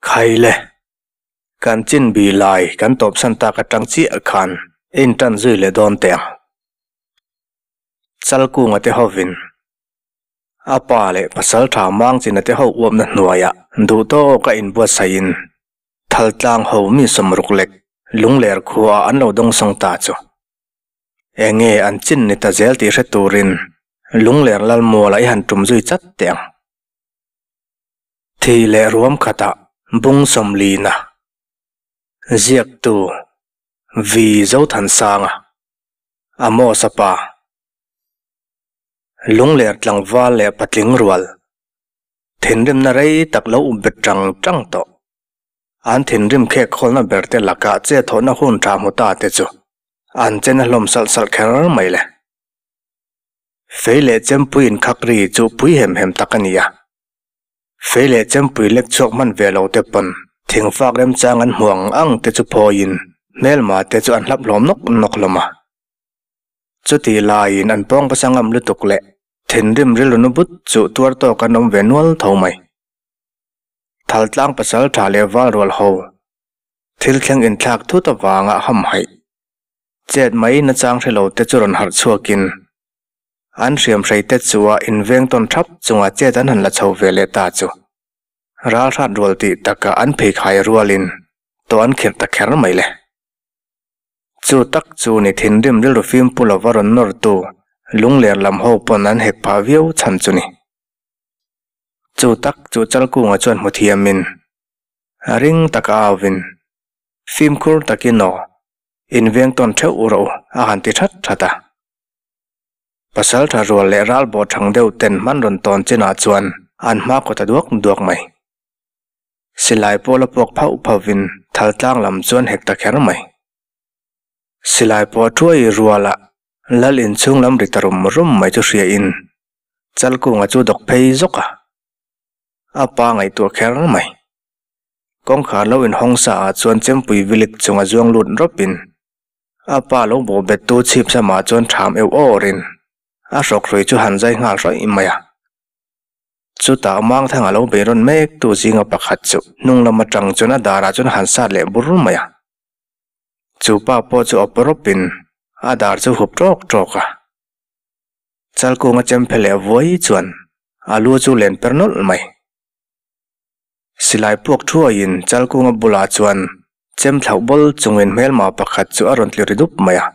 Khaile, kan chin bi lai kan tawpsan tak atang chiah khan in tan zui leh dawn teh ang. Chalkunga te hovin a pa leh pasaltha Mangchina te ho uapna hnuaiah duhtawka inbuatsaihin Thaltlang ho mi 60 lek Lungler khuaah an lo dawngsawng ta chu. Enge an chin ni ta zel tih hre turin Lungler Lalmuala i han tum zui chat teh ang. Thih leh ruam khatah bung 40na ziaktu Vi Zothansanga Amos-a pa Lungler tlangval leh patling rual thinrimna rei tak lo up bet tang tang tawh. An thinrim khek khawlna ber te lakah che thawhna hun tha hmu ta te chu an chen a hlawm salh salh kher mai le. Fei leh chempui inkhak ri chu pui hem hem tak a ni a. Fei leh chempui lek chhuak hman ve lo te pawn thingfak remchang an hmu ang ang te chu phawiin hmelma te chu an hlap hlawm nawk nawk hlawm a. Chutih laiin an pawng pasa ngam lutuk leh thinrim rilru nu but chu tuar tawk an awm ve nual tho mai. Thaltlang pasal tha leh val rual ho thil thleng inthlak thut avanga hamhaih chet mai nachang hre lo te chu rawn harh chhuakin An hriamhrei te chu a inveng tawn thap chunga chet an han la chho ve leh ta chu. Ralhrat rual tih takah an pheikhai rualin tawh an khirh ta kher mai le. Chu tak chu ni thinrim rilru fim pu lova rawn nawrtu lungler lam ho pawn an hek phah viau chhan chu ni. Chu tak chu Chalkunga chuan hmu thiamin a ring taka auvin fimkhur takin aw inveng tawn theuh rawh u a han ti that that a. Pasaltha rual leh ral bawh thang deuh ten hman rawn tawn chinah chuan an hma kawt a duak duak mai. Silai pawh la puak phauh phauhin thaltlang lam chuan hek ta kher mai. Silai pawh thuai ruala lal inchhung lam ri ta rum rum mai chu hriain Chalkunga chu dawk phei zawk a, a pa ngaihtuah kher mai. Kawngkhar lo inhawng sa ah chuan chempui vilik chunga zuang lut rawpin A pa lo bawh bet tu chhip samah chuan ṭham euh awrin a hrawk hrui chu han zai nghal hraih mai a. Chutah Mangthanga lo bei rawn mek tu zinga pakhat chu hnung lam aṭang chuan a darah chuan han sat leh bur mai a. Chu pa pawh chu awp rawpin a dar chu hup ṭawk ṭawk a. Chalkunga chemphe leh vuai chuan a lu chu len per nawlh mai. Silai puak thuaiin Chalkunga bulah chuan chem thlauh bawl chungin hmelma pakhat chu a rawn tli ri dup mai a.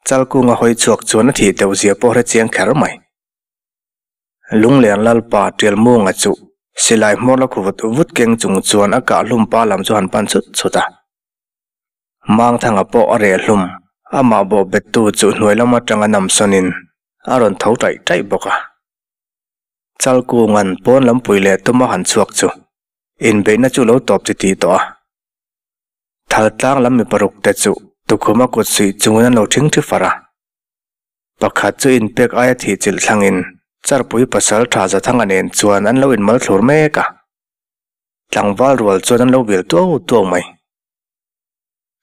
Chalkunga hawi chhuak chuan a thih deuh zia pawh hre chiang kher mai. Lunglen Lalpa Tialmunga chu silai hmawr la khu vut vut keng chung chuan a kah hlum pa lam chu han pan chut chut a. Mangthanga pawh a reh hlum, amah bawh bettu chu hnuai lam atanga namsawnin a rawn tho taih taih bawk a. Chalkunga'n pawn lampui leh tuma han chhuak chu inbeihna chu lo tawp ti tih tawh a. Thaltlang lam mi paruk te chu tukhuma kut suih chungin an lo thing thi far a. Pakhat chu inpek aia thih chilh thlangin Charpui pasal tha Zathanga nen chuan an lo inmal thlur mek a. Tlangval rual chuan an lo vil tuau tuau mai.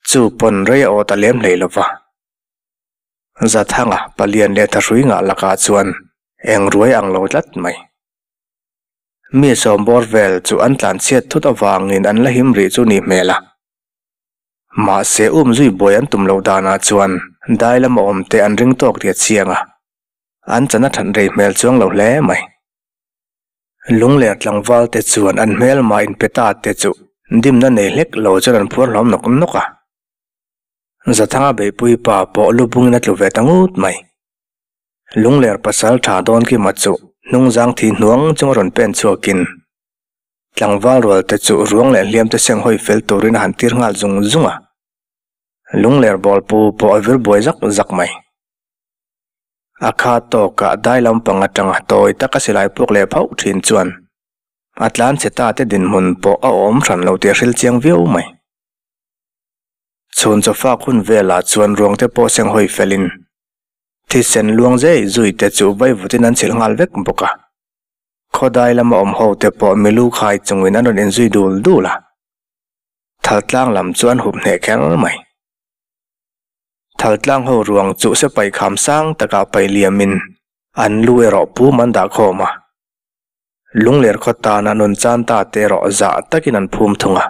Chu pawn rei a awt a lem hlei lo va. Zathanga palian leh thahrui ngah lakah chuan eng ruai ang lo tlat mai. Mi sawmbawr vel chu an tlanchhiat thut avangin an la him rih chu ni hmel a. Mahse um zui buai an tum loh danah chuan dai lama awm te an ring tawk riat chiang a, an chan a that rei hmel chuang lo hle mai. Lungler tlangval te chuan an hmelma inpe ta te chu dimna nei hlek lo chuan an phuar hlawm nawk nawk a. Zathanga beihpui pa pawh lu bungin a tlu ve ta ngut mai. Lungler pasal tha dawn kima chu hnungzang thi hnuang chunga rawn pen chhuakin tlangval rual te chu ruang leh hliam te seng hawi fel turin a han tir nghal zung zung a. Lungler bawl pu pawh a vir buai zak zak mai. A kha tawkah dai lampang atanga tawi taka silai puak leh phauh thin chuan a tlan chhe ta te dinhmun pawh a awm hran lo tih a hril chiang viau mai. Chhun chawfak hun velah chuan ruang te pawh seng hawi felin thisen luang zei zui te chu vaivutin an chhilh nghal vek bawk a. Khawdai lama awm ho te pawh milu khai chungin an rawn inzui dul dul a. Thaltlang lam chu an hup hneh kher mai. Thaltlang ho ruang chu sepai kham sang takah pai liamin an lu erawh pum an dah khawm a. Lungler khaw tana nun chan ta te erawh zah takin an phum thung a.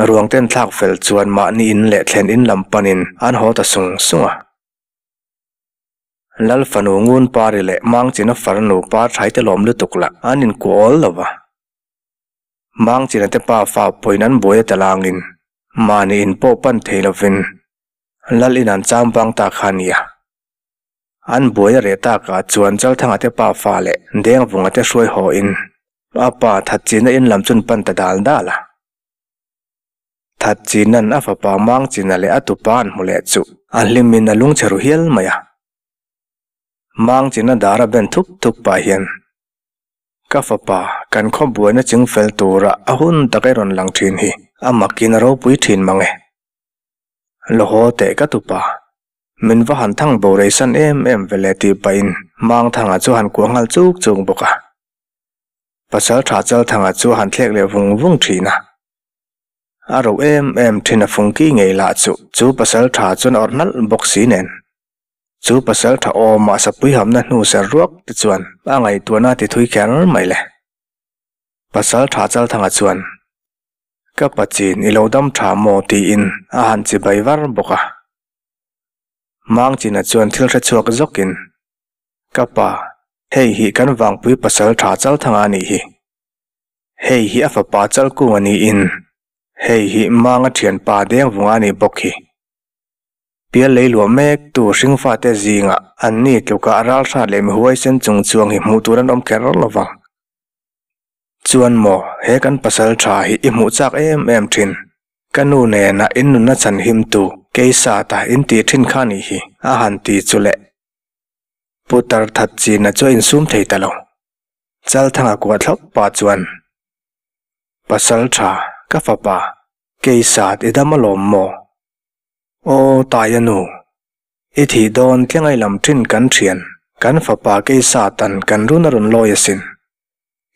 Ruang ten thlak fel chuan mahni in leh thlen in lam panin an haw ta sung sung a. Lal fanu ngun pari leh Mangchina farnu par thai te lawm lutuk lah an inkuah awl lo va. Mangchina te pa fa pawhin an buai a talangin mahni in pawh pan thei lovin Lal in an cham vang ta kha a nia. An buai a reh takah chuan Chalthanga te pa fa leh Dengvunga te hruai haw in a pa Thatchina in lam chun pan ta dal dal a. Thatchina'n a fapa Mangchina leh a tupa an hmu leh chu a hlimin a lungchhe ru hial mai a. Mangchina dar a ben thup thup pah hian, Ka fapa, kan khaw buaina ching fel tura a hun tak i rawn lang thin hi a makin a ropui thin mang e. Lahaw teh ka tupa, min va han thang bo rei san em em ve le tih pahin Mangthanga chu han kuah nghal chuk chuk bawk a. Pasal tha Chalthanga chu a han thlek leh vung vung thin a. A ro em em thin a fungki ngei lah chu chu pasal tha chuan a awrh nalh bawk si nen. Chu pasal tha awmah sapui hamna hnu ser ruak te chuan a ngaihtuahna a ti thui kher mai le. Pasal tha Chalthanga chuan, Ka pachin i lo dam tha maw tiin a han chibai var bawk a. Mangchina chuan thil hre chhuak zawkin, Ka pa, hei hi kan vangpui pasal tha Chalthanga a nih hi. Hei hi a fapa Chalkunga niin, hei hi Manga thianpa Dengvunga a nih bawk hi. Pial lei luah mek tu hringfate zingah an ni tluka a ralhrat leh mihuaisen chung chuang hi hmuh tur an awm kher lo vang. Chuan maw, he kan pasal tha hi i hmuh chak em em thin. Ka nu nena in nunna chhan him tu Keisata in tih thin kha nih hi, a han ti chu le. Putar that china chu a insum thei ta lo. Chalthanga kuah thlauh pa chuan, Pasal tha, ka fapa, kei sat i dam alawm maw? Aw, Taia nu, i thih dawn tlengai lam thin kan thian, kan fapa kei satan kan run a rawn lawi asin.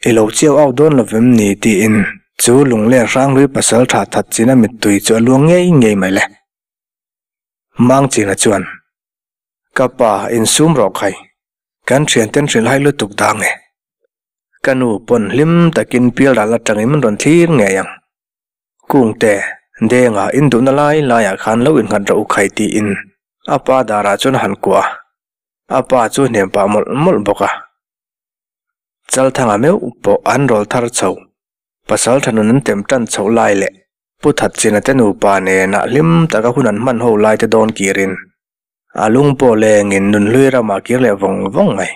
I lo chiau au dawn lovem ni tiin chu lunglen hranghlui pasal tha that china mittui chu a luang ngei ngei mai le. Mangchina chuan, Ka pa, insum rawh khai. Kan thianten hrilhai lutuk dang e. Ka nu pawn hlim takin pialral atangin min rawn thlir ngei ang. Kungte, Denga in duhna lai laiah khan lo innghat rawh u khai tiin a pa darah chuan a han kuah a. A pa chu hnem pah mawlh mawlh bawk a. Chalthanga meuh pawh an rawl thar chho. Pasal tha nun an tem tan chhoh lai leh Pu Thatchina te nupa nenah hlim taka hun an hman ho lai te dawn kirin A lung pawh lengin nunhlui ramah kir leh vawng vawng mai.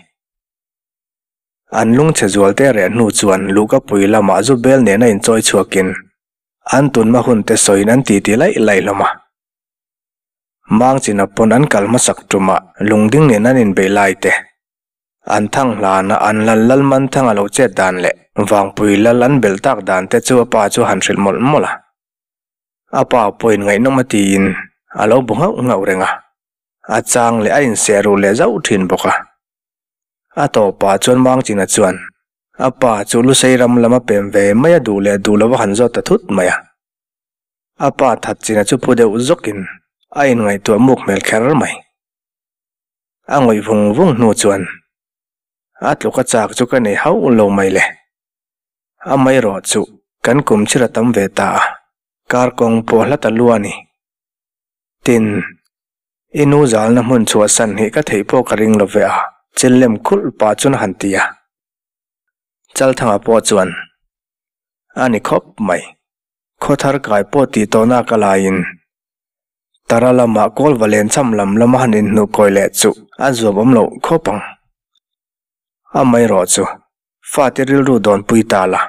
An lungchhe zual te reh hnu chuan Lukapui lamah zu bel nena inchawi chhuakin an tunhma hun te sawiin an titi laih laih hlawm a. Mangchina pawn an kal hmasak tumah lungding nen an inbeih lai te, an thang hlana an lal lal man thang a lo chet dan leh Vangpui lal an belh tak dan te chu a pa chu a han hrilh mawlh mawlh a. A pa pawhin ngaihnawm a tiin a lo bu nghauh nghauh reng a, a chang leh a inseh ruh leh zauh thin bawk a. A tawpah chuan Mangchina chuan a pa chu Lusei ram lama pem ve mai a duh leh duh lova han zawt ta thut mai a. A pa Thatchina chu phu deuh zawkin a inngaihtuah muk hmel kher mai. A ngawih vung vung hnu chuan a tluk a chak chu ka nei hauh lo mai le. Amaherawh chu kan kum chhir a tam ve ta a, kar kawng pawh hla ta lu a ni. Tin, i nu zalna hmun chhuahsan hi ka theih pawh ka ring lo ve a, chil lem khulh pah chuan a han ti a. Chalthanga pawh chuan, A ni khawp mai, khawthar kai pawh tih tawhna ka laiin Tara lamah kawl va len cham lam lama han inhnuh kawi leh chu a zuam awm loh khawp ang. Amaherawh chu Fate rilru dawnpui ta la.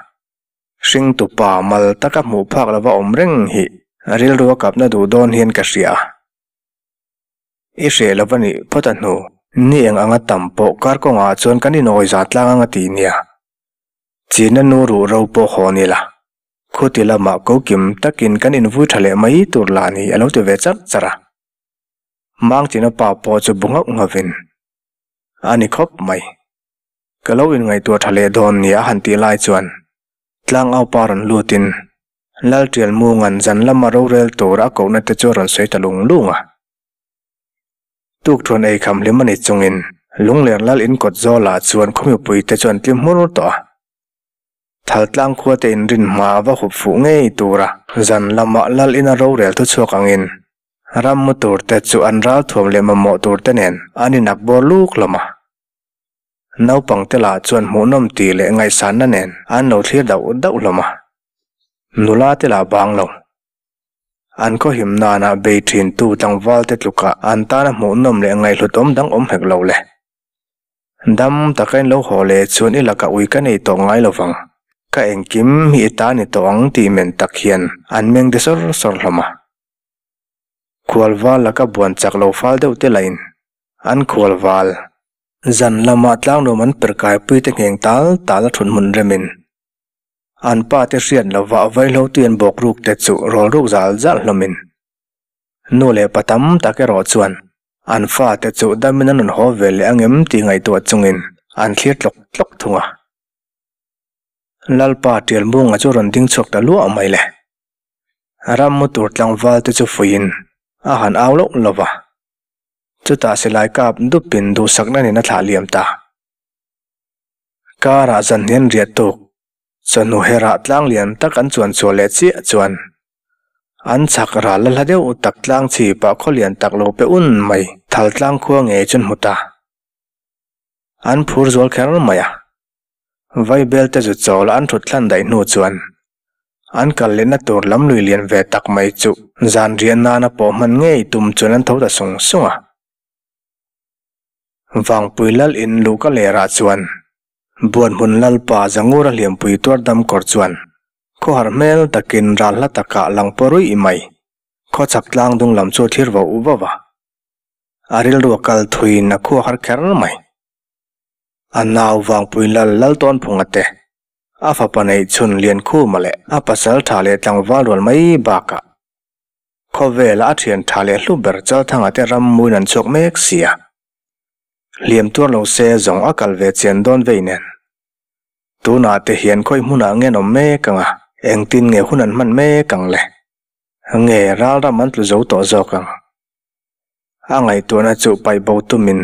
Hringtu pa mal taka hmuh phak lova awm reng hi rilru a kapna duh dawn hian ka hria a. I hreh lova nih phawt a hnu. Ni eng anga tam pawh kar kawngah chuan kan inawi za tlang anga ti nia. China nu ruh ro pawh haw ni la. Khuti lamah ko kim takin kan invui tha leh mai tur lah ni a lo ti ve charh charh a. Mangchina pa pawh chu bu nghauh nghauvin a ni khawp mai. Ka lo inngaihtuah tha leh dawn nia a han tih lai chuan tlangau pa rawn lutin Laltial Mungan zan lama rorel tur a kohna te chu a rawn sawi ta lung lung a. Tukthuan ei kham hlim a ni chungin Lungler lal in kawt zawlah chuan khaw mipuite chu an tlim hmur tawh a. Thaltlang khuate inrin hma a va hup fuh ngei tura zan lamah lal ina rorel thu chhuak angin ram mu turte chu an ral thuam leh mamawh turte nen an inak bawr luk hlawm a. Naupangte lah chuan hmuhnawm tih leh ngaihsanna nen an lo thlir dauh dauh hlawm a. Nula te lah bang lo. An khawhim nana bei thintu tlangvalte tluka an tana hmuhnawm leh ngaihhlut awm dang awm hek lo le. Dam taka in lo haw leh chuan i lakah ui ka nei tawh ngai lovang, ka engkim hi i ta ni tawh ang tih men tak hian an meng de sawr sawr hlawm a. Khualval laka buan chak lo fal deuh te lahin an khualval zan lamah tlangnuam an per kaipui te ngheng tal tal a thut hmun remin An pa te hriat lovah vaihlo tui an bawk ruk te chu rawl ruk zal zal hlawmin nu leh pa tam tak erawh chuan an fa te chu damin an rawn haw ve leh angem tih ngaihtuah chungin an thlir tlawk tlawk thung a. Lalpa Tialmunga chu rawn ding chhuak ta luah mai le. Ram mu tur tlangval te chu fuiin a han au loh lo va. Chutah silai kap dupin duhsakna nen a thlah liam ta. Karah zan hian riah tuk chawhnu herah tlang lian tak an chuan chhuah leh chiah chuan an chhak ral la hla deuh tak tlang chhipah khaw lian tak lo pe un mai thal tlang khua ngei chu an hmu ta. An phur zual kher mai a. Vaibel te zu chawl an thut thlan daih hnu chuan an kal lehna tur lam lui lian ve tak mai chu zan riah nana pawh hman ngei tum chuan an tho ta sung sung a. Vangpui lal in luh ka lerah chuan Buanhmun Lalpa Zangura hliampui tuar dam kawr chuan khawhar hmel takin ral hla takah lang pawh ruih mai khawchhak tlang dung lam chu a thlir vauh vauh a. A rilru a kal thuiin a khua har kher mai. A nau Vangpui lal Laltawnphunga te, a fapa neih chhun Liankhuma leh a pasal tha leh tlangval rual mai bakah Khawvela a thian tha leh hlu ber Chalthanga te ram muin an chhuak mek sia. Hliam tuar lo se zawng a kal ve chian dawn vei nen. Tunah te hian khawi hmunah nge an awm mek ang a, engtin nge hun an hman mek ang le? Nge ral ram an tlu zo tawh zawk ang? A ngaihtuahna chu paih bo tumin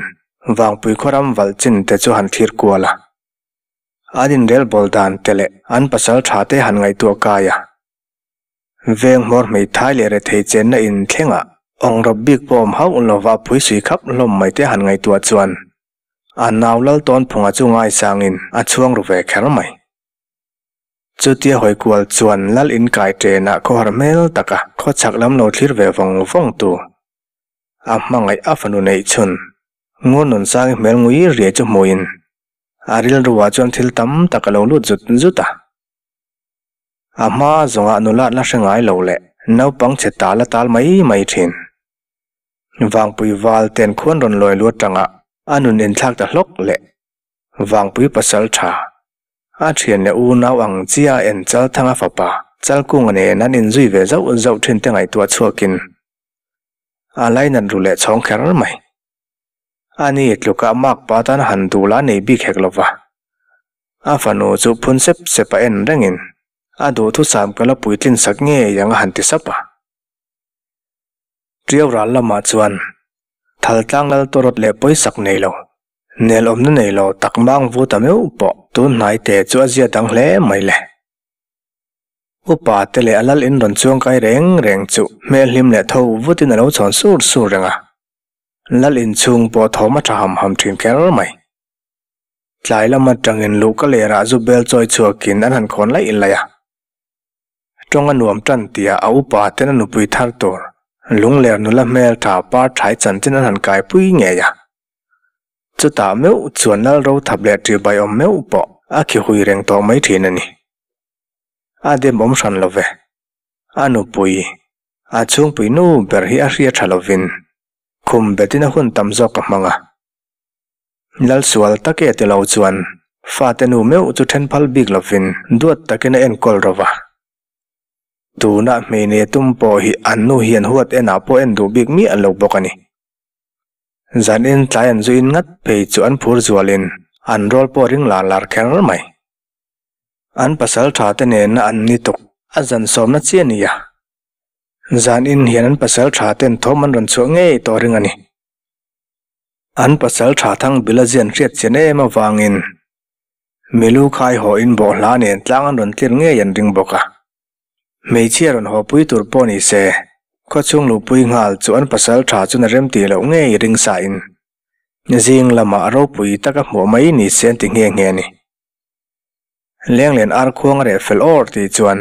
Vangpui khaw ram valh chin te chu han thlir kual a. An inrelbawl dan te leh an pasal tha te han ngaihtuah kai a. Veng hmawr hmeithai leh rethei chenna in thlengah awngrawp bik pawh awm hauh lova phui sui khap hlawm mai te han ngaihtuah chuan a nau lal tawn phunga chu ngaisangin a chhuang ru ve kher mai. Chutia hawi kual chuan lal in kai ṭenah khawhar hmel taka khawchhak lam lo thlir ve vawng vawng tu a hmangaih a fanu neih chhun Ngurnunsangi hmel ngui riai chu hmuin a rilruah chuan thil tam tak a lo lut zut zut a. A hma zawngah nula la hre ngai lo leh naupang chhe tal a tal mai mai thin. Vangpui val ten khuan rawn lawi lu atanga a nun inthlak ta hlawk leh Vangpui pasal tha a thian leh unau ang chia en Chalthanga fapa Chalkunga nen an inzui ve zauh zauh thin te ngaihtuah chhuakin a lainat ru leh chhawng kher mai. Ani tlukah makpa tan han duh la nei bik hek lova. A fanu chu phun sep sep a en rengin a duhthusam ka la puitlin sak ngei ang a han ti sap a. Ṭiau ral lamah chuan Thaltlang lal tawrawt leh pawisak nei lo, nel awmna nei lo tak mang vu ta meuh pawh tun hnai te chu a zia dang hle mai le. Upa te leh a lal in rawn chuang kai reng reng chu hmel hlim leh tho vutin a lo chhawn sur sur reng a. Lal inchhung pawh thawm a ṭha ham ham ṭhin kher mai. Tlai lam atangin luh ka lerah zu bel chawi chhuakin an han khawn laih laih a. Tawng a nuam tan tia a upa ten a nupui thar tur lungler nula hmel tha par thai chanchin an han kaipui ngei a. Chutah meuh chuan lal ro thap leh ṭihbai awm meuh pawh a khi hui reng tawh mai ṭhin a ni. A dem awm hran lo ve. A nupui, a chhungpui nu ber hi a hria ṭha lovin khum betin a hun tam zawk a hmang a. Lalsual tak e ti lo chuan fate nu meuh chu then phal bik lovin duat takin a enkawl ro va. Tuna hmeihneh tum pawh hi an nu hian huat enah pawh en duh bik miah lo bawk a ni. Zanin tlai an zuin ngat phei chu an phur zualin an rawl pawh ring lar lar kher mai. An pasal tha te nena an ni tuk a zan sawmna chi a ni a. Zanin hian an pasal tha ten thawm an rawn chhuah ngei tawh ring a ni. An pasalṭha Thangbila zian hriat chian em avangin milu khai haw in bawhhla nen tlang an rawn tlir ngei an ring bawk a. Hmeichhia rawn haw pui tur pawh ni se, khawchhung luhpui nghal chu an pasalṭha chuan a rem tih loh ngei ring sa in zing lamah ropui taka hmuh mai ni se an ti nghe nghe a ni. Lenglen ar khuang a reh fel awr tih chuan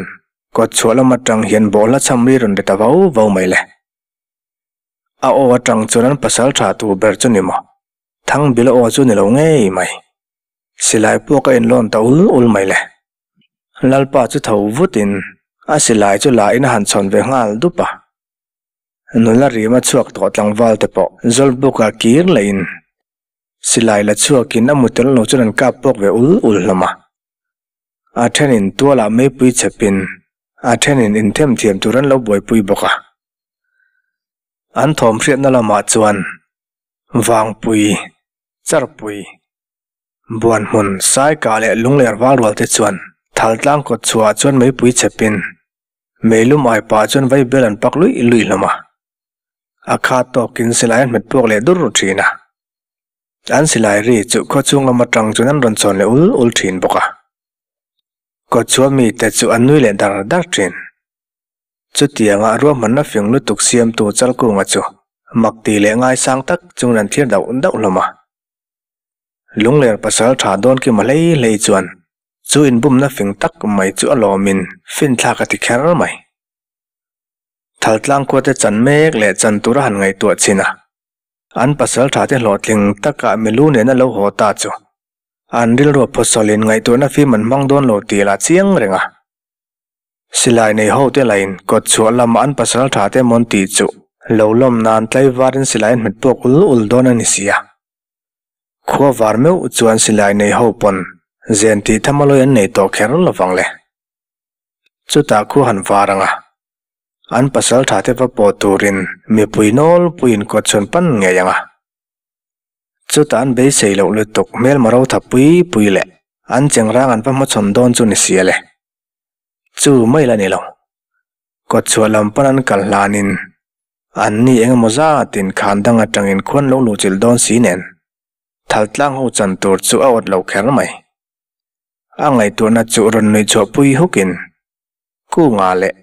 kawt chhuah lam atang hian bawhhla chham ri rawn ri ta vau vau mai le. A aw atang chuan an pasal tha tu ber chu ni maw? Thangbila aw chu ni lo ngei mai. Silai puak a inlawn ta ul ul mai le. Lalpa chu tho vutin a silai chu la in a han chhawn ve nghal dup a. Nula rima chhuak tawh tlangval te pawh Zawlbuk ah kir leh in Silai la chhuakin a mu tel lo chuan an kap pawk ve ul ul hlawm a. A thenin tualah meipui chhepin a thenin inthem thiam tur an lo buaipui bawk a. An thawm hriatna lamah chuan Vangpui, Charpui, Buanhmun, Saika leh Lungler valrual te chuan Thaltlang kawt chhuahah chuan meipui chhepin meilum ai pah chuan vaibel an pak luih luih hlawm a. A khat tawkin silai an hmet puak leh dur thin a. An silai ri chu khawchhung lam atang chuan an rawn chhawn leh ul ul thin bawk a. Kawtchhuah mite chu an nui leh dar dar thin. Chutianga ruahmanna fing lutuk siamtu Chalkunga chu mak ti leh ngaisang tak chungin an thlir dauh dauh hlawm a. Lungler pasal tha dawn kima hlei hlei chuan chu inbumna fing tak mai chu a lawmin finthlak a ti kher mai. Thaltlang khuate chan mek leh chan tura han ngaihtuah chin a, an pasal thate hlawhtling takah milu nena lo haw ta chu an rilruah phawsawlin ngaihtuahna fim an hmang dawn lo tih lah chiang reng a. Silai nei hote lain kawt chhuah lama an pasal thate mawn tih chu lo lawm nan tlaivarin silai an hmet puak ul ul dawn a ni si a. Khua var meuh chuan silai nei ho pawn zen tih tham alawi an nei tawh kher lovang le. Chutah khu han var ang a, an pasal tha te va pawh turin mipui nawlpuiin kawt chhawn pan ngei ang a. Chutah an beisei loh lutuk hmelma ro tha pui pui leh an chengrang an va hmachhawn dawn chu ni sia le. Chu mai la ni lo. Kawt chhuah lam pan an kal hlanin an ni eng emaw zatin khan dang atangin khuan lo luhchilh dawn si nen Thaltlang ho chan tur chu a awt lo kher mai. A ngaihtuahna chu rawn nuih chhuah pui hukin, Kunga leh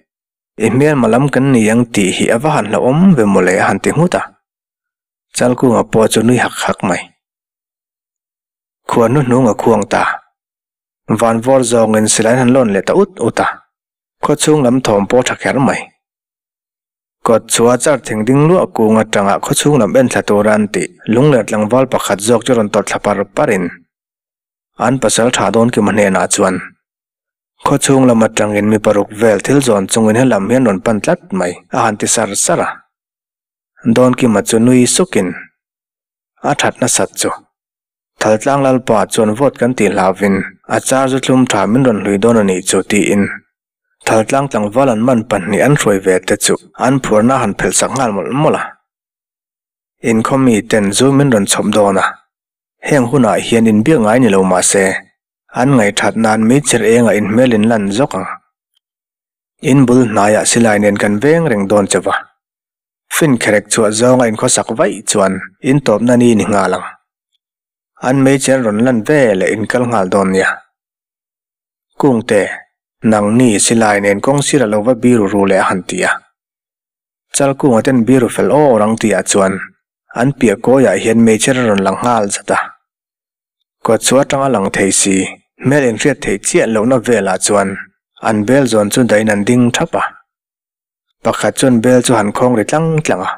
i hmelma lam kan ni ang tih hi a va han hlauhawm ve mawle a han ti nghut a. Chalkunga pawh chu nui hak hak mai. Khuan hnuhnung a khuang ta. Vanvawr zawngin silai an han lawn leh ta ut ut a. Khawchhung lam thawm pawh a tha kher mai. Kawt chhuah char thing ding luah kung atanga khawchhung lam en thla tura an tih lungler tlangval pakhat zawk chu rawn tawrh thla par parin An pasal tha dawn kima hnenah chuan khawchhung lam atangin mi paruk vel thil zawn chungin helam hian rawn pan tlat mai a han ti sar sar a. Dawnkima chu nui sukin a that nasat chu Thaltlang Lalpa chuan vote kan tih hlauhin a char zu thlum tha min rawn hlui dawn a nih chu tiin Thaltlang tlangval an man pahnih an hruai ve te chu an phuarna a han phelh sak nghal mawlh mawlh a. Inkhawm miten zu min rawn chhawp dawn a. Heng hunah hian inbiak ngai ni lo mah se, an ngaihthat nan meichher engah inhmel in lan zawk ang. In bul hnaiah silai nen kan veng reng dawn che va. Fin kherek chhuah zawnga inkhawsak vaih chuan in tawpna ni ni nghal ang. An meichher rawn lan ve leh in kal nghal dawn nia. Kungte, nangni silai nen kawng sir a lo va biru ru leh a han ti a. Chalkunga ten biru fel awr ang tihah chuan an piah kawiah hian meichher a rawn lang nghal zat a. Kawt chu atanga lang thei si, hmel inhriat theih chiah lohna velah chuan an bel zawn chu dahin an ding thap a. Pakhat chuan bel chu han khawng ri tlang tlang a.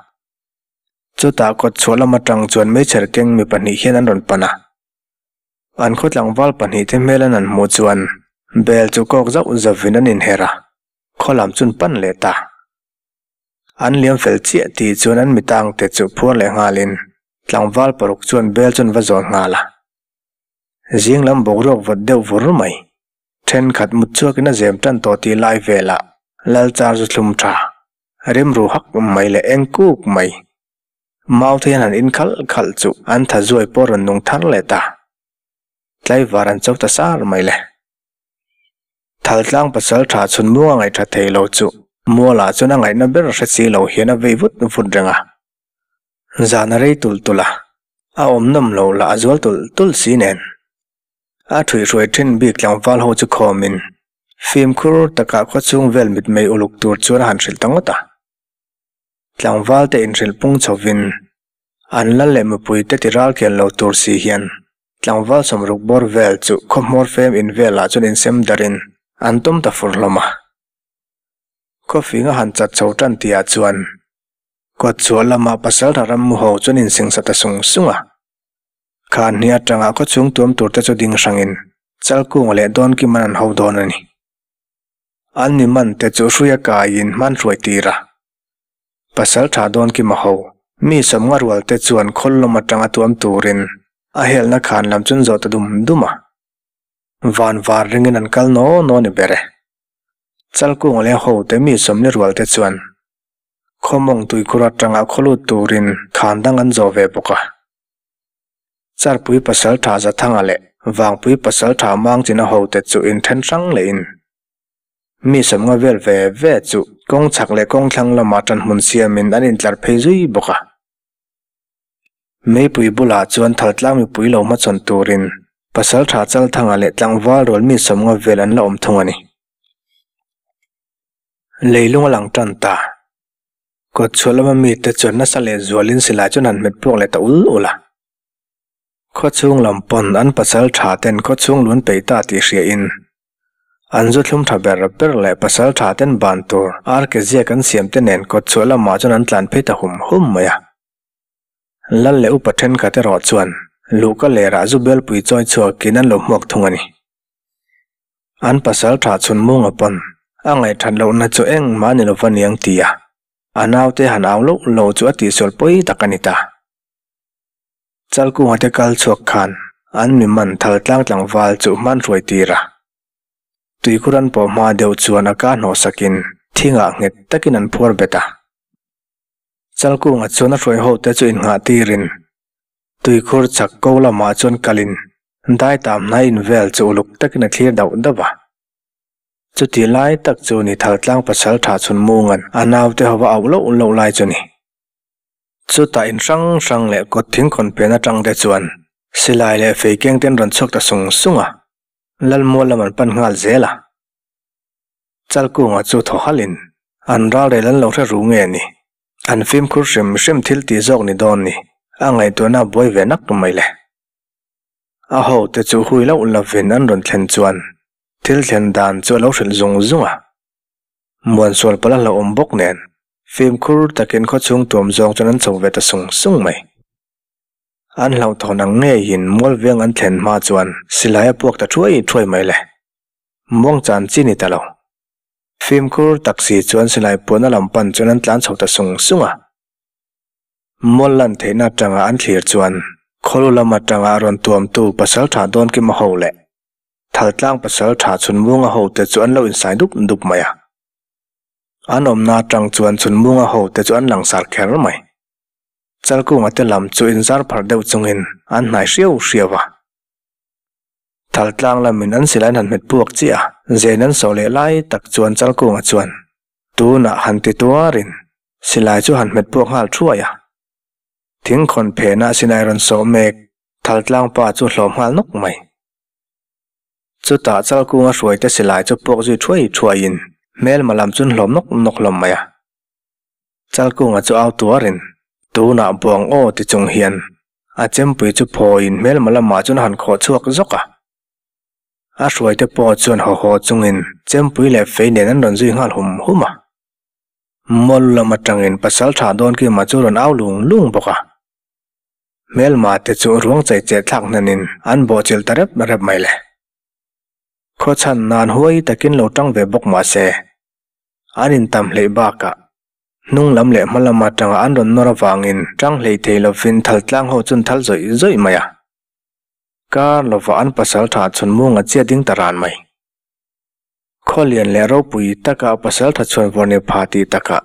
Chutah kawt chhuah lam atang chuan meichher keng mi pahnih hian an rawn pan a. An khaw tlangval pahnih te hmel an han hmuh chuan bel chu kawk zauh zauhin an inher a, khaw lam chu an pan leh ta. An liam fel chiah tih chuan an mitangte chu phuar leh nghalin tlangval paruk chuan bel chu an va zawn nghal a. Zing lam boruak vawt deuh vur mai. Thenkhat mut chhuakin a zem tan tawh tih lai velah lal char zu thlum tha, rimru hak mai leh eng kuk mai. Mau te hian han in khalh khalh chu an tha zuai pawh rawn nung thar leh ta. Tlaivar an cho ta sar mai le. Thaltlang pasal tha chhun muang a ngaihṭha thei lo chu Mualah chuan a ngaihna ber hre si lo hian a vei vut vut reng a. Zan a rei tulh tulh a. A awm nawm loh lah a zual tulh tulh si nen. A ṭhuihhruai ṭhin bik tlangval ho chu khawmin fimkhur takah khawchhung vel mitmei uluk tur chuan a han hrilh ta ngawt a. Tlangval te inhrilh pung chhovin an lal leh mipui te ti ral kian lo tur si hian tlangval sawmruk bawr vel chu khawhmawr fem in velah chuan insem darin an tum ta fur hlawm a. Khawfing a han chat chho tan tihah chuan kawtchhuah lamah pasaltha rammu ho chuan insingsa ta sung sung a. Khan hnih atanga khawchhung tuam tur te chu ding hrangin Chalkunga leh Dawnkima'n an ho dawn a ni. An mi man te chu hruia kaiin hman hruai tir a. Pasaltha Dawnkima ho mi sawmnga rual te chuan khawllawm atanga tuam turin a helna khan lam chu an zawh ta dum dum a. Van var ringin an kal naw naw ni ber e. Chalkunga leh ho te mi sawmli rual te chuan khawmawng tuikhur atanga khawlut turin khan dang an zawh ve bawk a. Charpui pasaltha Zathanga leh Vangpui pasaltha Mangchina hote chu inthen hrang lehin mi sawmnga vel ve ve chu kawng chhak leh kawng thlang lamah ṭanhmun siamin an intlar phei zui bawk a. Meipui bulah chuan thaltlang mipui lo hmachhawn turin pasaltha Chalthanga leh tlangval rual mi sawmnga vel an la awm thung a ni. Leilung a lang tan ta. Kawtchhuah lama mite chuan nasa leh zualin silai chuan han hmet puak leh ta ul ul a. Khawchhung lam pawn an pasal tha ten khawchhung lun peih ta tih hria in an zu thlum tha ber ber leh pasal tha ten ban tur ar ke ziak an siam te nen kawtchhuah lamah chuan an tlan phei ta hum hum mai a. Lal leh upa thenkhat erawh chuan luhka lerah zu belpui chawi chhuakin an lo hmuak thung a ni. An pasal tha chhun munga pawn a ngaihthat lohna chu engmah a ni lova niang ti a, a naute han au loh loh chu a tihsual pawi tak a ni ta. Chalkunga te kal chhuak khan an mi man thal tlang tlangval chu hman hruai tir a. Tuikhur an pawh hma deuh chuan a ka hnawh sakin thingah nghet takin an phuar bet a. Chalkunga chuan a hruai ho te chu innghah tirin tuikhur chak ko lamah chuan kalin dai tam hnai invel chu uluk takin a thlir dauh dauh a. Chuti lai tak chu ni Thaltlang pasal tha chhun Mungan a naute hova auh loh loh lai chu ni. Chutah in hrang hrang leh kawt thingkhawn pen atang te chuan silai leh fei keng te an rawn chhuak ta sung sung a, Lalmual lam an pan nghal zel a. Chalkunga chu thaw halhin an ral rel an lo hre ru nge ni, an fimkhur hrim hrim thil tih zawk ni dawn ni, a ngaihtuahna a buai ve nak mai le. A hote chu hui loh lovin an rawn thlen chuan thil thlen dan chu a lo hrilh zung zung a. Muansual pawh la hlauhawm bawk nen Fimkhur takin khawchhung tuam zawng chuan an chho ve ta sung sung mai. An hlauhthawn ang ngeiin Mualveng an thlen hma chuan silai a puak ta thuai thuai mai le. Muang chan chi ni ta lo. Fimkhur tak si chuan silai puahna lam pan chuan an tlan chho ta sung sung a. Mual lan theihna atanga an thlir chuan khawlu lam atanga a rawn tuamtu pasaltha Dawnkima ho leh Thaltlang pasaltha Chhunmunga hote chu an lo insai dup dup mai a. An awmna atang chuan Chhunmunga ho te chu an langsar kher mai. Chalkunga te lam chu inzar pharh deuh chungin an hnai hriau hriau a. Thaltlang lamin an silai an han hmet puak chiah a, zen an sawh leh lai tak chuan Chalkunga chuan tunah han ti tuarin silai chu han hmet puak nghal thuai a. Thingkhawn phenah silai rawn sawh mek Thaltlang pa chu hlawm nghal nawk mai. Chutah Chalkunga hruaite silai chu puak zui thuai thuaiin hmelma lam chu an hlawm nawk nawk hlawm mai a. Chalkunga chu au tuarin tunah buang aw ti chung hian a chempui chu phawiin hmelma lamah chuan a han khawh chhuak zawk a. A hruaite pawh chuan haw haw chungin chempui leh fei nen an rawn zui nghal hum hum a. Mual lam atangin pasaltha Dawnkima chu rawn au lung lung bawk a. Hmelma te chu ruang chei cheh thlak hnanin an bawhchilh ta rep rep mai le. Khawchhan nan huai takin lo tang ve bawk mah se, an intam hleih bakah hnung lam leh hma lam atanga an rawn nawr avangin tang hlei thei lovin thal tlang ho chun thal zawih zawih mai a. Kar lova an pasal tha chhun munga chiah ding ta ran mai. Khawlian leh ropui taka pasal tha chhuan vawrni pha tih takah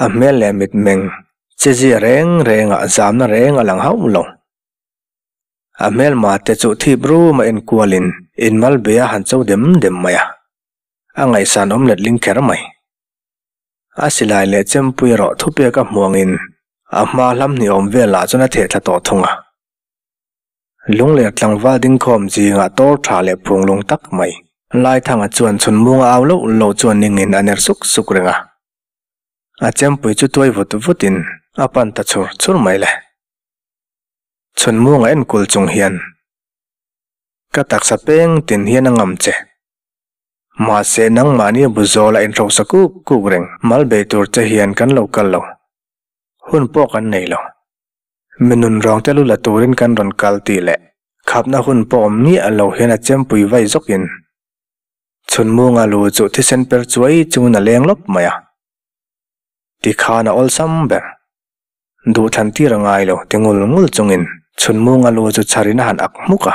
A hmel leh mitmeng chezia reng rengah zamna reng a lang hauh lo. A hmelma te chu thip rum a enkualin inmal be a han cho dem dem mai a, a ngaihsan awm letling kher mai. A silai leh chempui erawh thupek a hmuangin a hma hlam hniawm velah chuan a theh thla tawh thung a. Lungler tlangval dingkhawm zingah tawr tha leh phunglung tak mai. Laithanga chuan chhun munga au loh loh chuan ningin a ner suk suk reng a. A chempui chu tuai vut vutin a pan ta chhur chhur mai le. Chhun munga enkul chung hian ka taksa peng tin hian a ngam che. Mahse nangmahni bu zawla inhrosa kuk kuk reng mal bei tur che hian kan lo kal lo. Hun pawh kan nei lo. Mi nun rawng te lu la turin kan rawn kal tih leh khapna hun pawh awm miah lo hian a chempui vai zawkin chhunmunga lu chu thisen per chuai chungin a leng lawp mai a. Tikhan a awlsam ber. Duhthlan tir a ngai lo ti ngul ngul chungin chhunmunga lu chu chharin a han ak hmuk a.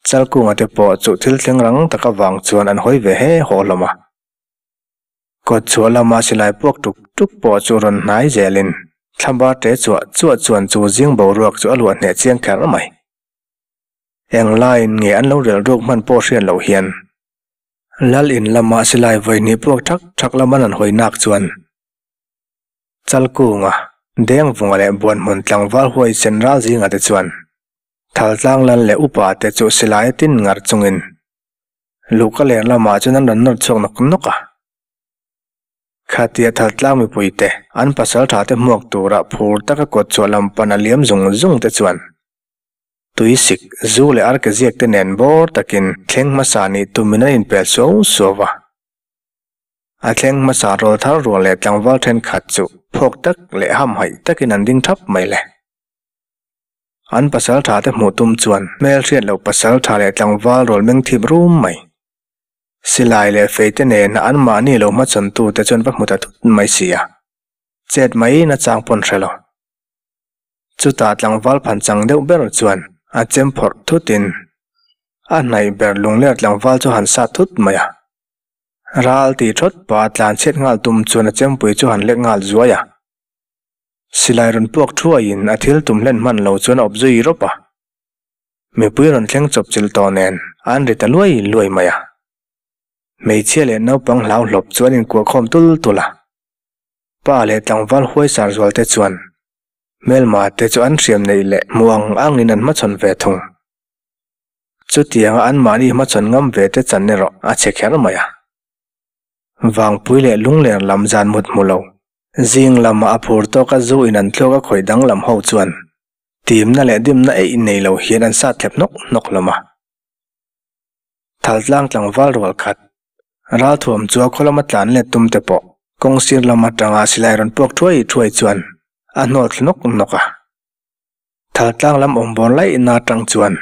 Chalkunga te pawh chu thil thleng rang tak avang chuan an hawi ve he haw hlawm a. Kawtchhuah lama silai puak tuk tuk pawh chu rawn hnai zelin thlabar te chuah chuah chuan chu zing boruak chu a luah hneh chiang kher mai. Eng laiin nge an lo rel ruk hman pawh hriat loh hian Lal in lama silai vawi hnih puak thak thak lama an hawi nak chuan Chalkunga, Dengvunga leh Buanhmun tlangval huai sen ral zinga te chuan Thaltlang lal leh upa te chu silai tin ngar chungin Luhka ler lamah chuan an rawn nawr chhuak nawk nawk a. Khatia Thaltlang mipuite an pasal tha te hmuak tura phur taka kawt chhuah lam pan a liam zung zung te chuan tuisik, zu leh arke ziak te nen bawr takin thleng hmasa nih tumin an inpel suau suau va. A thleng hmasa rawl thar rual leh tlangval thenkhat chu phawk tak leh hamhaih takin an ding thap mai le. An pasal tha te hmuh tum chuan hmel hriat loh pasal tha leh tlangval rawl meng thip rum mai. Silai leh fei te nen an mahni lo hmachhawn tu te chuan va hmu ta thut mai si a, chet mai na chang pawn hre lo. Chutah tlangval phan chang deuh ber chuan a chem phawrh thut in a hnaih ber lungler tlangval chu han sat thut mai a. Ral ti thawt pa tlan chhiat nghal tum chuan a chempui chu han lek nghal zuai a. Silai rawn puak thuaiin a thil tum hlen hman lo chuan a awp zui rawp a. Mipui rawn thleng chawp chilh tawh nen an ri ta luai luai mai a. Hmeichhia leh naupang hlau hlawp chu an inkuah khawm tul tul a. Pa leh tlangval huai sar zual te chuan hmelma te chu an hriam neih leh hmuh ang angin an hmachhawn ve thung. Chutianga anmahni hmachhawn ngam ve te chan erawh a chhe kher mai a. Vangpui leh lungler lam zan mut hmu lo. Zing lama a phur tawka zu in an thluak a khawih danglam ho chuan timna leh dimna eih nei lo hian an sat thlep nawk nawk hlawm a. Thaltlang tlangval rual khat ralthuam chu a khaw lama tlan let tum te pawh kawng sir lam atanga silai rawn puak thuai thuai chuan a hnawl thlu nawk nawk a. Thaltlang lam awm bawr laihna atang chuan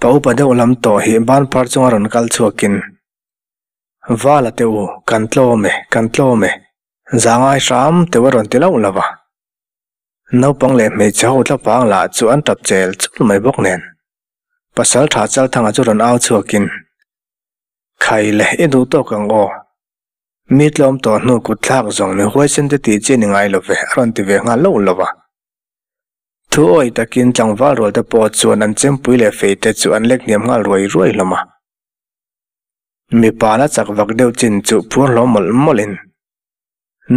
pa upa deuh lam tawh hi ban phar chunga rawn kal chhuakin, Vala te u, kan tlawm e, kan tlawm e, Zangai hram teuh a rawn ti loh lo va. Naupang leh hmeichhe ho tlapang lah chu an tap chel chul mai bawk nen. Pasal tha Chalthanga chu rawn au chhuakin, Khai le, i duh tawk ang aw. Mi tlawm tawh hnu kut thlak zawng mi huaisen te tih chi ni ngai lo ve, a rawn ti ve nghal loh lo va. Thu awi takin tlangval rual te pawh chuan an chempui leh fei te chu an lek hniam nghal ruai ruai hlawm a. Mipa la chak vak deuh chin chu phur hlawm mawlh mawlhin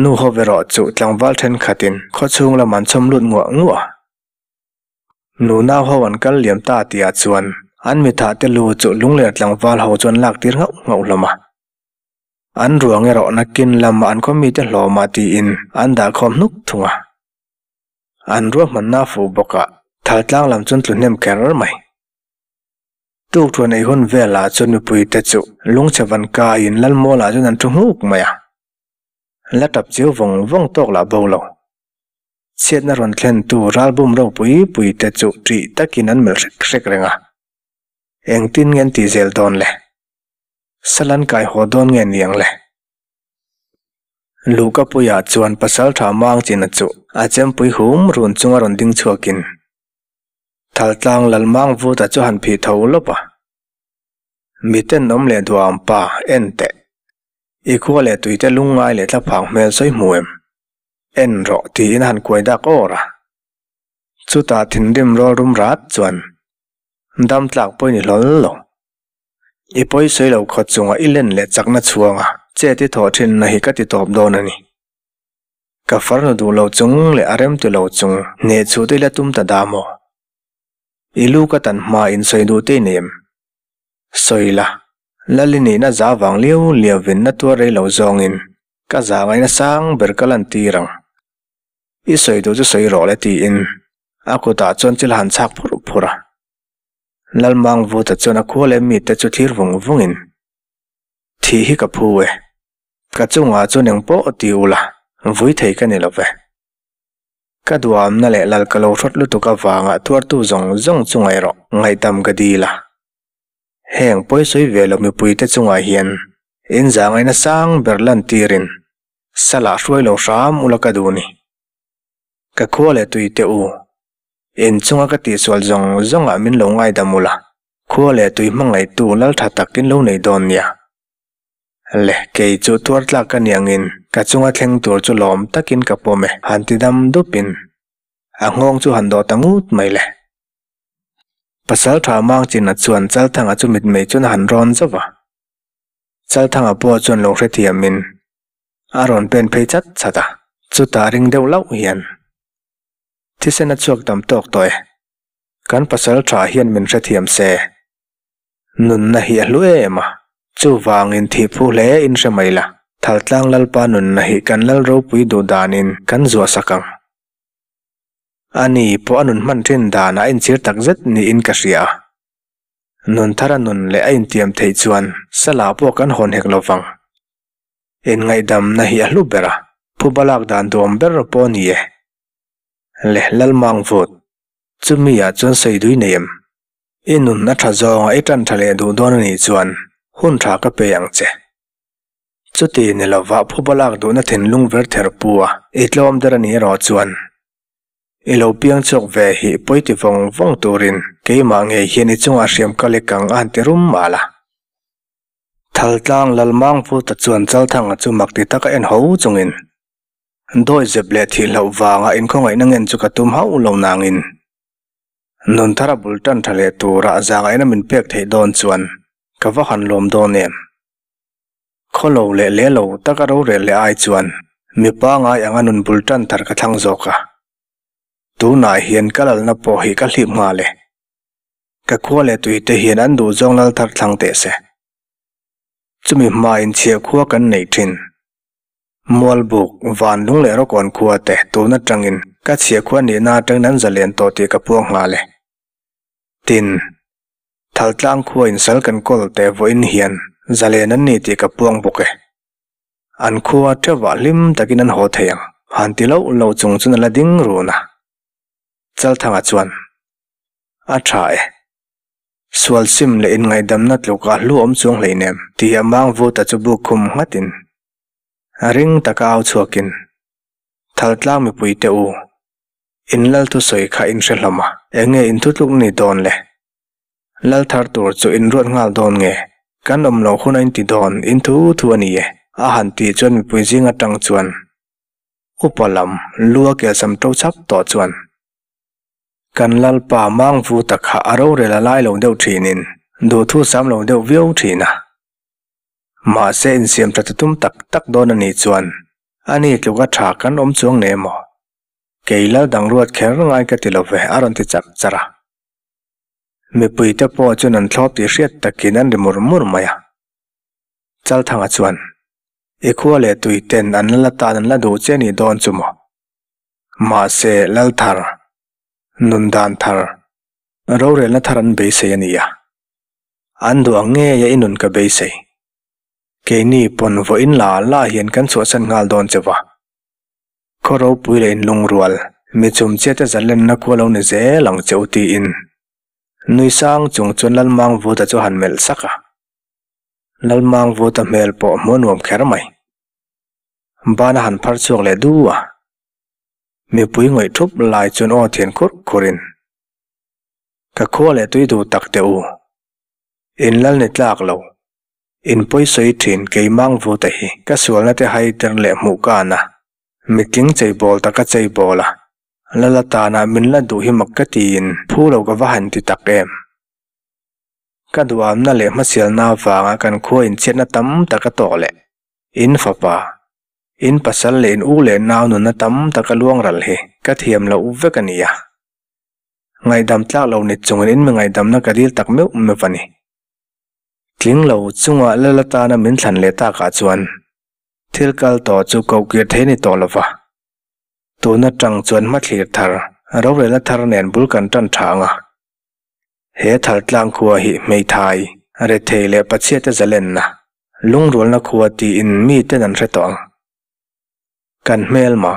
nu ho ve rawh chu tlangval thenkhatin khawchhung lam an chhawm lut nguah nguah a. Nu nau ho an kal liam ta tihah chuan an mithah te lu chu lungler tlangval ho chuan lak tir nghauh nghauh hlawm a. An ruang erawh nakin lamah an khaw mite hlawmah tiin an dah khawm hnuk thung a. An ruahmanna fuh bawkah thaltlang lam chuan tlu hnem kher mai. Tukṭhuan ei hun velah chuan mipuite chu lungchhe van kaiin Lalmualah chuan an ṭhu nghuk mai a. La ṭap chiu vawng vawng tawk lah bo lo. Chhiatna rawn thlentu ralbum ropui puite chu ṭih takin an melh hrek hrek reng a. Engtin nge an tih zel dawn le? Sal an kai haw dawn nge niang le? Luhkapuiah chuan Pasalṭha Mangchina chu a chempui hum run chunga rawn ding chhuakin Thaltlang Lalmang Vuta chu han phih tho lawp a. Miten awm leh duam pa, en teh. I khua leh tuite lungngai leh thlaphang hmel sawi hmu em? En rawh tiin a han kuai dak awr a. Chutah thinrim rawl rum rat chuan dam tlak pawh i ni hlawl lo. I pawi sawi lo khaw chunga i len leh chakna chhuanga chet i thawh thinna hi ka ti tawp dawn a ni. Ka farnu duh lo chung leh a rem ti lo chung hneh chhut ila tum ta da maw? I lu ka tan hma in sawi duh te i nei em? Sawi la, Lal i nihna za vang liau liauvin na tuar rei lo zawngin ka za ngaihna sang ber ka lantir ang. I sawi duh chu sawi rawh le tiin a kutah chuan chil a han chhak phurh phurh a. Lalmangvuta chuan a khua leh mite chu thlir vung vungin, Thih hi ka phu e, ka chungah chuan engpawh ti ula, vui thei ka ni lo ve. Ka duamna leh lal ka lo hrawt lutuk avanga tuartu zawng zawng chu ngaih rawh, ngaihdam ka dil a. Heng pawisawi ve lo mipuite chungah hian inzangaihna sang ber lantirin salah hruai lo hram ula ka duh ni. Ka khua leh tui teh u, inchunga ka tihsual zawng zawngah min lo ngaidam ula, khua leh tui hmangaihtu lal tha takin lo nei dawn nia. Le, kei chu tuar tlak ka ni angin ka chunga thleng tur chu lawm takin ka pawm e, han ti dam dupin a nghawng chu han dawh ta ngut mai le. Pasaltha Mangchina chuan Chalthanga chu mitmei chuan a han rawn zauh a. Chalthanga pawh chuan lo hrethiamin a rawn pen phei chat chat a, chutah ring deuh lauh hian thisen a chhuak tam tawk tawh e, kan pasaltha hian min hrethiam se. Nunna hi a hlu em a, chuvangin thih phu hle in hre mai la, Thaltlang Lalpa nunna hi kan lal ropui duh danin kan zuah sak ang. Ani pawh a nun hman thin dan a inchhir tak zet niin ka hria a. Nun thar a nun leh a intiam theih chuan salah pawh kan hawn hek lo vang. Inngaihdamna hi a hlu ber a, phuba lak dan duam ber pawh a ni e. Le Lalmangvut, chumi ah chuan sawi dui nei em? I nun a tha zawnga i tan tha leh duh dawn a nih chuan hun tha ka pe ang che. Chuti ni lova phuba lak duhna thinlung ver ther pu a i tlawm der a nih erawh chuan i lo piang chhuak ve hi pawi ti vawng vawng turin keimah ngei hian i chungah hriam ka lek ang a han ti rum mal a. Thaltlang Lalmangvuta chuan Chalthanga chu mak ti taka en ho chungin dawi zep leh thih hlauh vanga inkhawngaihna ngen chu ka tum hauh lo nangin Nun thar a bul tan tha leh tura zangaihna min pek theih dawn chuan ka va han lawm dawn em? Khaw lo leh leh lo taka rorel leh ai chuan mi pangai anga nun bul tan thar ka thlang zawk a. Tunah hian ka lalna pawh hi ka hlip nghal e. Ka khua leh tuite hian an duhzawng lal thar thlang teh se. Chumi hmain chhiah khua kan neih thin. Mualbuk, van lung leh rawkawn khua te tun atangin ka chhia khua nihna atangin an zalen tawh tih ka puang nghal e. Tin, Thaltlang khua in sal kan kawl te vawiin hian zalen an ni tih ka puang bawk e. An khua theuhah hlim takin an haw thei ang, han ti loh loh chung chuan a la ding run a. Chalthanga chuan, A tha e. Sual sim leh inngaihdamna tlukah hlu awm chuang hleinem tih a mang vuta chu buk khum nghatin A ring taka au chhuakin, Thaltlang mipuite u, in lal thusawi kha in hre hlawm a, eng nge in thutluk ni dawn le? Lal thar tur chu in ruat nghal dawn nge? Kan awm loh hun a in ti dawn, in thu thu a ni e, a han tih chuan mipui zing atang chuan upa lam lu a kelsam to chhap tawh chuan, Kan Lalpa Mangvuta kha a rorel a lai lo deuh thinin duhthu sam lo deuh viau thin a. Mahse insiam tha ta tum tak tak dawn a nih chuan ani tluka tha kan awm chuang nei emaw? Kei lal dang ruat kher ngai ka ti lo ve a rawn ti char char a. Mipuite pawh chuan an thlawp tih hriat takin an ri mur mur mai a. Chalthanga chuan, I khua leh tui ten an lal atan an la duh che nih dawn chu maw? Mahse lal thar, nun dan thar, rorelna thar an beisei a nia. An duh ang ngei a i nun ka beisei. Keini pawn vawiin la la hian kan chhuahsan nghal dawn che va. Khaw ropui leh inlungrual, mi chumchiate zalenna khua lo ni zel ang che u tiin nui sang chung chuan Lalmangvuta chu a han melh sak a. Lalmangvuta hmel pawh hmuh a nuam kher mai. Ban a han phar chhuak leh du a. Mipui ngawih thup lai chuan aw thian khurh khurhin. Ka khua leh tui duh tak teh u. In lal ni tlak lo. In pawi sawi thin kei mang vu te hi ka sualna te hai der leh hmuh ka an a. Mitling chei bawl tak a chei bawl a. Lal atana min la duh hi mak ka tiin phu lo ka va han ti tak em. Ka duhamna leh hmasialna avanga kan khua inchhiatna tam tak a tawk leh in fapa, in pasal leh in u leh nau nunna tam tak a luang ral hi ka thiam loh vek a nia. Ngaihdam tlak lo ni chungin in mi ngaihdamna ka dil tak meuh meuh a ni. Tling lo chunga lal atana min thlan leh takah chuan thil kal tawh chu kohkir thei ni tawh lova. Tun atang chuan hmathlir thar, rorelna thar nen bul kan tan tha ang a. He thal tlang khua hi hmeithai, rethei leh pachhiate zalenna, lungrualna khua tiin miten an hre tawh ang. Kan hmelma,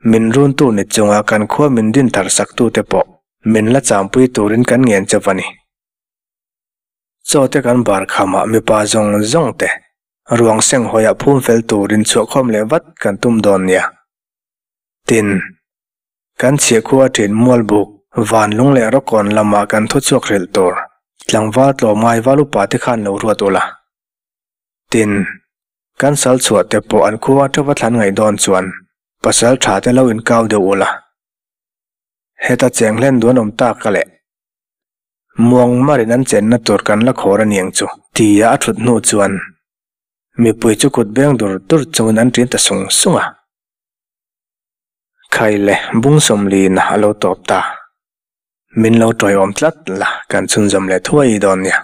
min runtu ni chunga kan khua min din thar saktute pawh min la champui turin kan ngen chauh a ni. Chaw te kan bar khamah mipa zawng zawng te ruang seng hawiah phum fel turin chhuahkhawm leh vat kan tum dawn nia. Tin, kan chhiahkhua thin Mualbuk, Vanlung leh Rawkawn lamah kan thu chhuak hrilh tur tlangval tlawmngai val upa te khan lo ruat ula. Tin, kan sal chhuah te pawh an khua atanga thlan ngaih dawn chuan pasal tha te lo inkau deuh ula. Heta cheng hlen duan awm tak a leh. Muang marin an chenna tur kan la khawr a niang chu tia a thut hnu chuan mipui chu kut beng dur dur chungin an ṭin ta sung sung a. Khai le bung sawmlina a lo tawp ta. Min lo tawiawm tlat la kan chhunzawm leh thuai dawn nia.